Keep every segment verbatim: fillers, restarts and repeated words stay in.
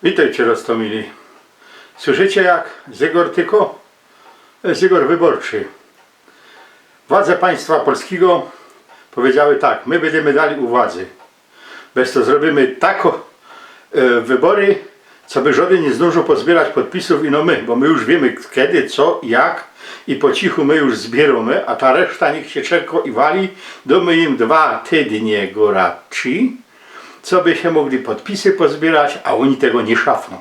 Witejcie, Roztomili. Słyszycie, jak zygor tyko? To je zygor wyborczy. Władze państwa polskigo powiedziały tak: my bydymy dali u władzy. Bez to zrobiymy tako, e, wybory, co by żodyn niy zdōnżōł pozbiyrać podpisōw, ino my, bo my już wiymy, kedy, co i jak, i po cichu my już zbiyrōmy, a ta reszta niych sie czerko i wali, dōmy im dwa tydnie goraczi, co by sie mogli podpisy pozbiyrać, a ôni tego niy szafnōm.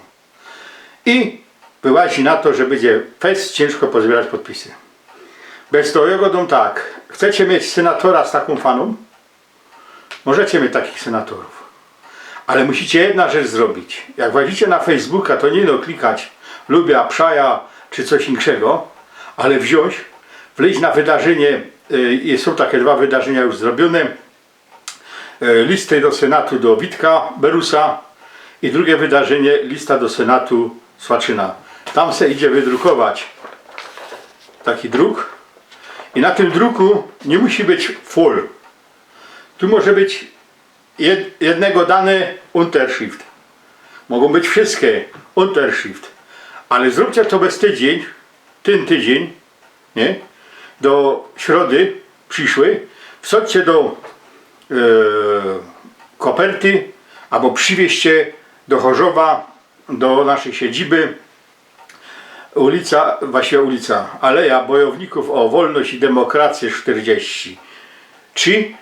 I wyłazi na to, że bydzie fest ciynżko pozbiyrać podpisy. Bez to jŏ godōm tak: chcecie mieć senatora z takōm fanōm? Możecie mieć takich senatorōw. Ale musicie jedna rzecz zrobić. Jak włazicie na Facebooka, to niy no klikać lubiã, przaja czy coś inkszego, ale wziōńć, wlyź na wydarzynie, y, i sōm take dwa wydarzynia już zrobiōne. E, listy do Senatu do Witka Berusa i drugie wydarzynie, lista do Senatu Słaczyna. Tam se idzie wydrukować taki druk i na tym druku niy musi być full. Tu może być jed-, jednego dane Unterschrift. Mogōm być wszyjske Unterschrift. Ale zrōbcie to bez tydziyń, tyn tydziyń, niy? Do środy prziszłej, wsadźcie do, e, koperty abo przywieźcie do Chorzowa, do naszyj siedziby, ulica, właściwie ulica, Aleja Bojownikōw ô Wolność i Demokracyjõ sztyrdziści trzi.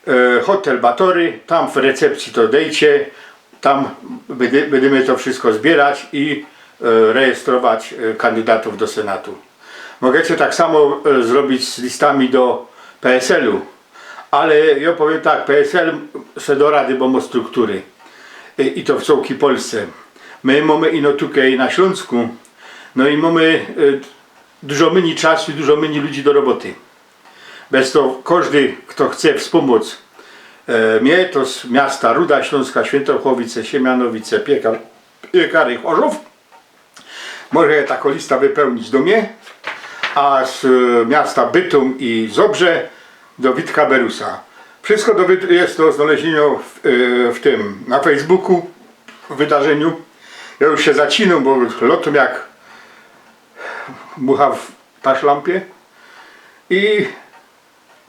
E, hotel Batory, tam w recepcji to dejcie, tam bydy-, bydymy to wszyjsko zbiyrać i, e, rejestrować, e, kandydatōw do Senatu. Możecie tak samo, e, zrobić z listami do P S L-u, ale jŏ powiym tak, P S L se do rady, bo mŏ struktury. E, i to w cołkij Polsce. My mōmy ino tukej na Ślōnsku, no i mōmy, e, dużo mynij czasu i dużo mynij ludzi do roboty. Bez to kożdy, fto chce wspōmōc, e, mie, to z miasta Ruda Ślōnska, Świyntochłowice, Siemianowice, Pieka-, Piekary, Chorzōw, może takõ listã wypełnić do mie, a z, e, miasta Bytōm i Zobrze do Witka Berusa. Wszyjsko do wyd-, je do znaleziynio w, e, w tym, na Facebooku, w wydarzyniu. Jŏ już sie zacinōm, bo lŏtōm jak mucha w taszlampie. I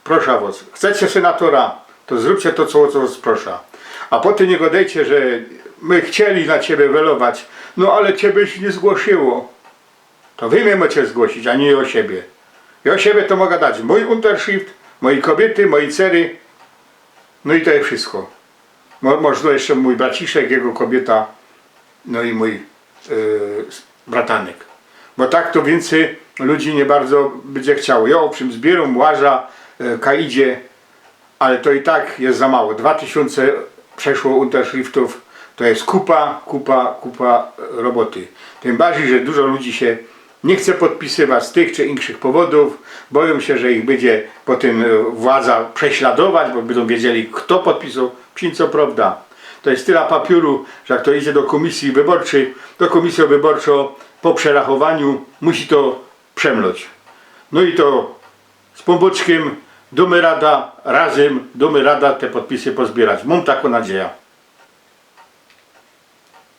proszã wŏs, chcecie senatora, to zrōbcie to, co, co wŏs proszã. A potym niy gŏdejcie, że my chcieli na ciebie welować, no ale ciebie sie niy zgłosiyło. To wy mie mocie zgłosić, a niy ô siebie. Jŏ ô siebie to moga dać mōj Unterschrift, mojij kobiyty, mojij cery. No i to je wszyjsko. Mo-, może jeszcze mōj braciszek, jego kobiyta, no i mōj, e, s-, bratanek. Bo tak to wiyncyj ludzi niy bardzo bydzie chciało. Jŏ ôwszym zbiyrōm, łażã, e, kaj idzie, ale to i tak je za mało. Dwa tysiōnce przeszło Unterschriftōw, to je kupa, kupa, kupa, e, roboty. Tym bardzij, że dużo ludzi sie niy chce podpisywać z tych czy inkszych powodōw, bojōm sie, że ich bydzie potym, e, władza prześladować, bo bydōm wiedzieli, fto podpisoł. Przińd, co prowda. To je tela papiōru, że jak to idzie do kōmisyje wyborczyj, to kōmisyjŏ wyborczŏ po przerachowaniu musi to przemloć. No i to z Pōnbōczkiym dōmy rada, razym dōmy rada te podpisy pozbiyrać. Mōm takõ nadzieja.